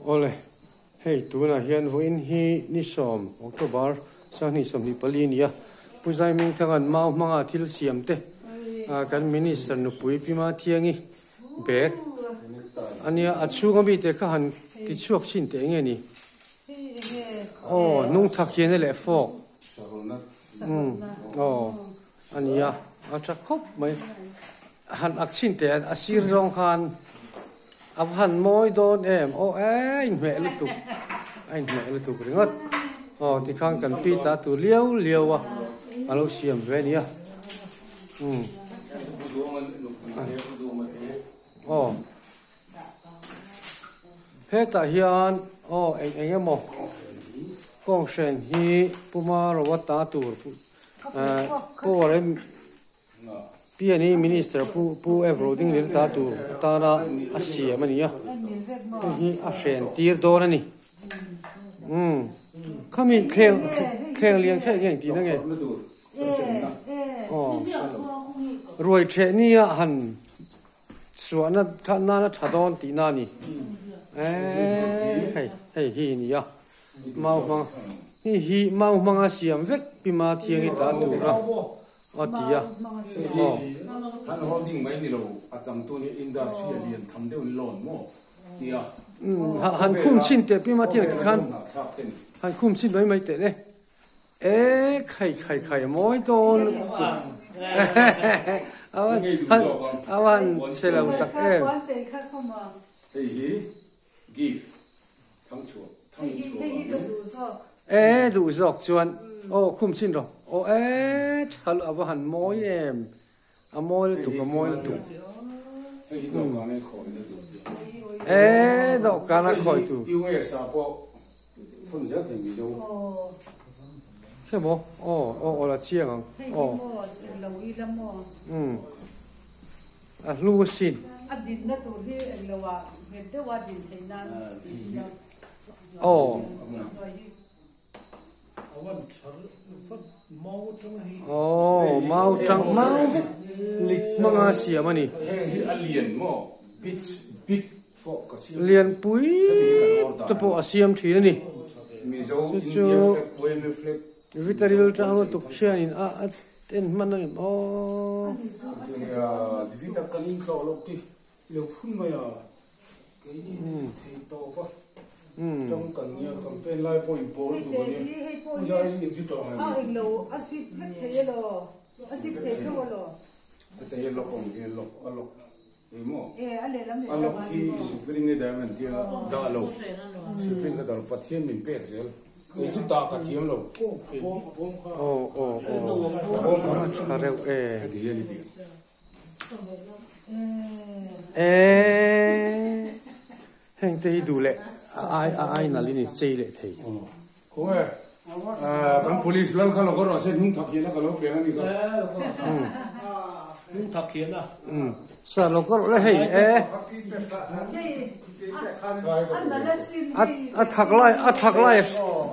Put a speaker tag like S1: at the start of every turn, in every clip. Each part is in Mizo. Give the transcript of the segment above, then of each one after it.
S1: Awle, hei tunah hian vawiin hi ni sawm October sanghnih 24 a ni a, Pu Zaimingthanga'n mau hmanga thil siam te kan Minister nupui Pi Mathiangi bag a nia, a chhunga mite kha han ti chhuak chhin teh nge ni? Aw, hnung thak hian a leh fawk. Umm, aw, a nia, a tha khawp mai. Han ak chhin teh a sir zawng khan a va han mawi dawn em aw e a inhmeh lutuk a inhmeh lutuk ringawt aw tikhan kan pi ta tur liau liau a a lo siam ve a nia umm aw hetah hian aw eng eng emaw kawnghren hi puma ro ta tur power Piani Minister Pu Pu Evro Dinglil ta tur atana a siam a ni a, hei hi a hren tir dawn a ni. Umm khami thleng thleng lian kha eng tihna nge? Aw ruai theh nia han chhuahna kha nana tha dawn tihna a ni. Eee hei hei hi a ni a. Mau hmang hi hi mau hmanga siam vek pima thiangi ta tura a ti a aw.
S2: Han holding mai ni lo a changtu nia industry a lian tham deuh in loan maw tia.
S1: Umm han khum chhin teh pima thiang ti khan han khum chhin mai mai teh le e khai khai khai a mawi dawn lutuk a van chhe lo tak em.
S2: Hei hi gift Thangchhuah, Thangchhuah ah hian.
S1: E duh zawk chuan aw khum chin rawh aw e tha a va han mawi em a mawi lutuk a mawi lutuk
S2: Hei hi dawhkan a khawi na tur te.
S1: E dawhkan a khawi tur.
S2: US ah pawh thawn zel thei Mizo.
S1: Hre maw aw aw aw la chiang ang aw. Umm. A hlu asin.
S3: A dinna tur hi englo ah nghet deuh a din theih nan tih hi.
S1: Aw. Aw mau tang mau vek lik hmanga siam a ni.
S2: Heng hi a lian maw bits bit pawh ka siam.
S1: Lian pui te pawh a siam thin a ni.
S2: Mizo
S1: Chu chu.
S2: India flag YMA flag.
S1: Vitaril tang lutuk hianin a a En hman a ngem aw.
S2: Nia Davida kan in tlawh loh ti lo phun mai a keini thei tawp a tang kan nia campaign lai pawh in pawl duh a nia puja hi in chu tawh
S3: ang em lo a zip vek thei elo a zip thei deuh alo
S2: heta hi lock awm hi lock a lock eng maw a lock hi spring ni diamond tia dah lo spring kha dah lo Pathian min pek zel kei chu tah ka thiam lo
S1: aw aw aw a tha reuh e
S2: heti hian i ti
S1: e heng te hi duh leh a ai a ai nalh in i chei leh thei
S2: Khawnge kan police lal kha lo ka rawh se hnung thak hian a ka lo peng a ni kha.
S4: Hnung thak hian a.
S1: Sa lo ka rawh le hei e. A thak lai a thak lai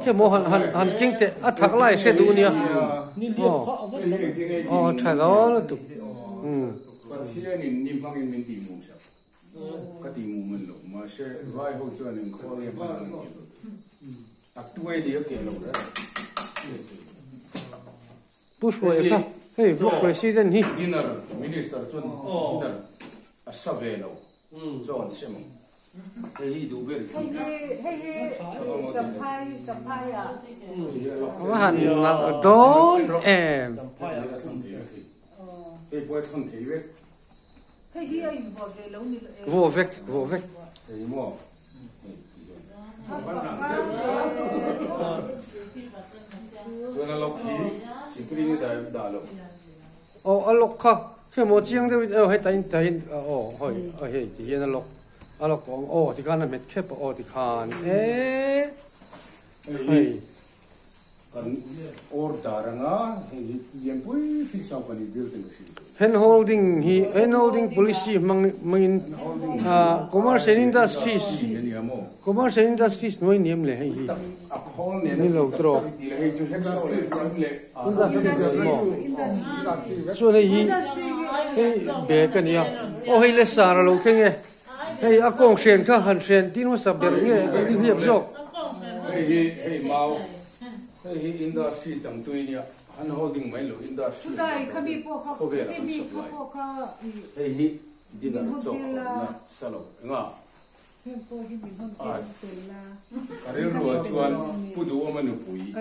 S1: khi maw han han han keng teh a thak lai hre duh nia. Aw tha lo lutuk.
S2: Pathianin ni hmangin min tih mum sak. Ka ti mu man lo mahse vai ho chuan in khawl nge hman an ti lo a tuai ni a keh lo reng.
S1: Pu Hruai kha hei Pu President hi.
S2: Dinner Minister chuan dinner a sa ve lo chaw an sem ang hei hi duh ber
S3: i hei hi champhai champhai ah.
S1: A va han nalh dawn em.
S2: Hei pawh a thlan thei vek.
S3: Hei hi a in vuah ve lo ni lo e.
S1: Vuah vek, vuah vek.
S2: Hei maw. Chuan a lock hi sikri ni dah dah lo.
S1: Aw a lock kha khe maw chiang deuh in aw heta in ta hin aw hoi hei ti hian a lock a lock a awm aw tikhan a hmet khep a aw tikhan e hei.
S2: Kan order anga hei hi lianpui fix ang pahnih bial ten ka hrilh.
S1: Hand holding hi hand holding policy hmang hmangin commercial industries commercial industries hnuai niam leh hei hi ni lo tawh industries an maw chuan hei hi hei bag a nia aw hei le sar a lo thleng e. Hei a kawng hren kha han hren tin hmasa ber nge an ti hliap zawk.
S2: Hei hi hei mau hei hi industry changtui nia han holding mai lo industry khawvel ah kan supply hei hi dinner chaw khawrhna salo enga Ka rilruah chuan Pu Duhawma nupui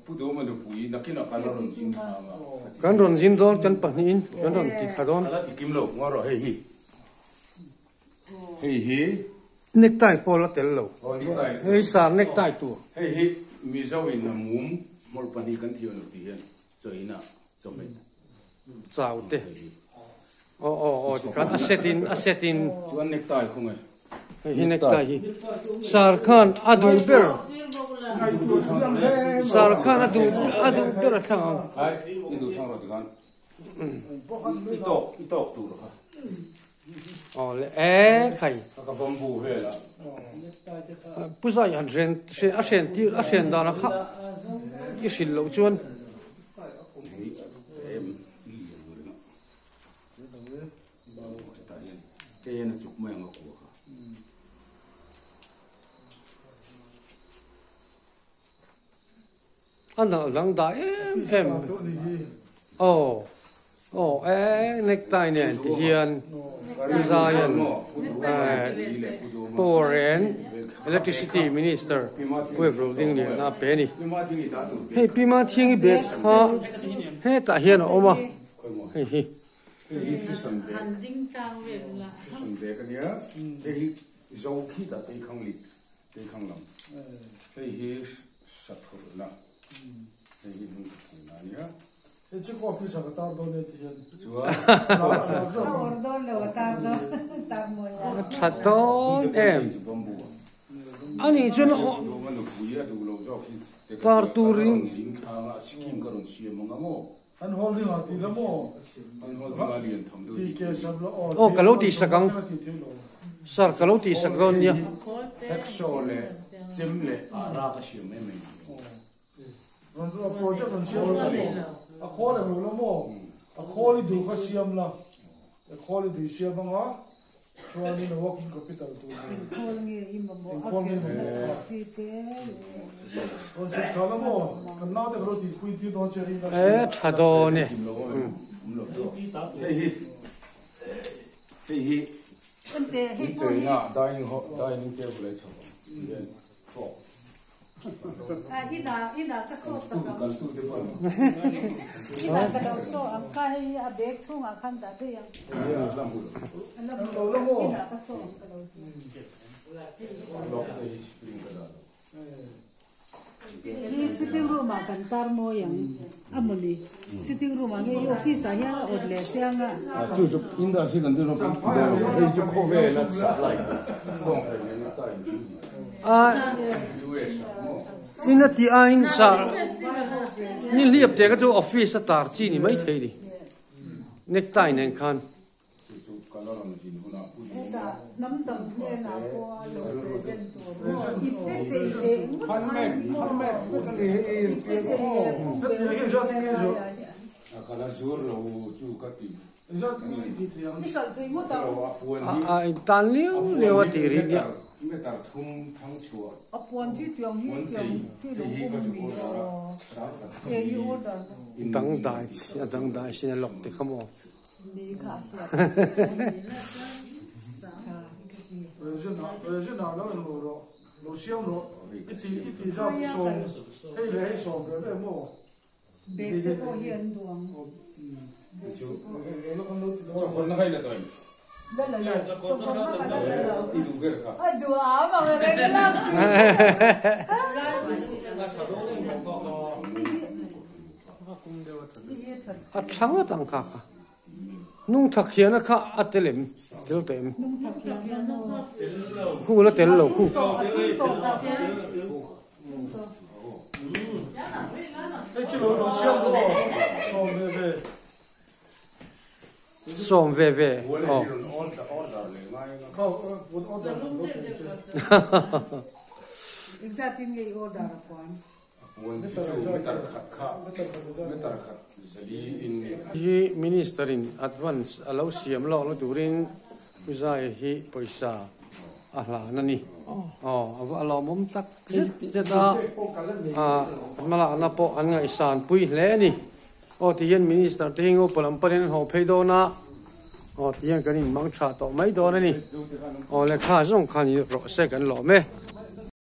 S2: Pu Duhawma nupui nakinah kan la rawn zin thang a.
S1: Kan rawn zin dawn kan pahnihin kan rawn ti thla dawn.
S2: A la ti kim lo ngaw rawh hei hi. Hei hi.
S1: Necktie pawh la tel lo. Hei sar necktie tur.
S2: Hei hi Mizo in a mum hmawlh pahnih kan thiam lo tih hian Chawina chawhmeh.
S1: Chau te. Aw aw aw tikhan a set in a set in.
S2: Chuan necktie khaw nge.
S1: Hei hi necktie hi. Sar khan a duh ber. Sar khan a duh a duh ber a thlang ang.
S2: Hai i duh thlang rawh tikhan. I tawk i tawk tur kha.
S1: Aw le e khai.
S2: Ka bamboo vel a.
S1: Pu zai han hren a hren tir a hren dan a kha i hrilh loh chuan. A nalh dang dah em em aw aw e necktie nen ti hian Pu Zaian Power and Electricity Minister Pu Evrol Dingliana a pe a ni. Hei Pi Mathiangi bag kha hetah hian a awm a hei hi.
S2: Tei khang lam hei hi sathurna hei hi hnung sathurna a nia.
S4: Hei chu ka office ah ka tar dawn e ti hian.
S2: Chuan
S3: A awr dawn lo a tar dawn tar mawi la.
S1: A tha dawn em. A nih chuan
S2: a nupui a duh lo zawk hi
S1: tar turin.
S2: Zing thlang a sikkim ka rawn siam ang a maw.
S4: An holding ah ti la maw?
S2: An holding ah lian tham deuh tih
S4: ka sak la aw.
S1: Aw ka lo tih sak ang. Sir ka lo tih sak dawn nia.
S2: Hacksaw leh chem leh ara ka siam mai mai.
S4: Rawn project rawn siam la maw? A khawl eng lo la maw? A khawl i duh kha siam la. A khawl i duh siam anga chuanin a working capital tur nen.
S3: Engkhawl nge i mamawh a felna tha chi te
S4: leh. Rawn chhuk tha la maw? Kan naute ka lo tihpui tir dawn che rin a
S1: E tha dawn e.
S2: Hei hi hei hi incheina dining hall dining table a chho ang fork.
S3: Inah inah ka saw sak ang. Inah ka lo saw ang kha hei a bag chhungah khan dah daih ang. A la hmu lo. Inah ka saw ang ka lo ti. Hi sitting room ah kan tar mawi ang a mawni. Sitting room ah nge i office ah hian a awt leh chiang a.
S2: Chu chu industry kan ti rawh kan ti dawn lo hei chu khawvel a supply kawng thei nen a time
S1: A in a tih aiin sar ni hliap te kha chu office a tar chi ni mai thei ni necktie nen khan.
S3: Hetah hnam dang hnenah pawh a lo present tur maw ipte chei leh ngawt ai maw ipte chei leh khum bel vel lai ah hian. I hralh thei ngawt ang.
S1: A tan liau liau a tih rih nia.
S3: A puan thi tiang hi tiang hi lo awm mi aw he i order na.
S1: Dangdai a dangdai sin a lawk te kha maw.
S3: Ni kha a hriat Bag te pawh hi an duh ang. La la lo, chawkawrna ka la la lo. A duh am ang e reng lak chu.
S1: A tha ngawt ang kha kha. Nungthak hian a kha a tel em? Tel tawh em? Khu la tel lo khu. Sawm ve ve aw.
S3: Engzatin nge i order a puan?
S1: Hi Minister in advance a lo siam lawk na turin Pu Zaia hi pawisa a hlan a ni. Aw a va lawmawm tak zet zet a, ah hmalakna pawh an ngaihsan pui hle a ni. Aw ti hian Minister te hi Ngopa lam panin an haw phei dawn a, aw ti hian kan inmang tha tawh mai dawn a ni. Aw lehkha zawng khan i rawh se kan lawm e.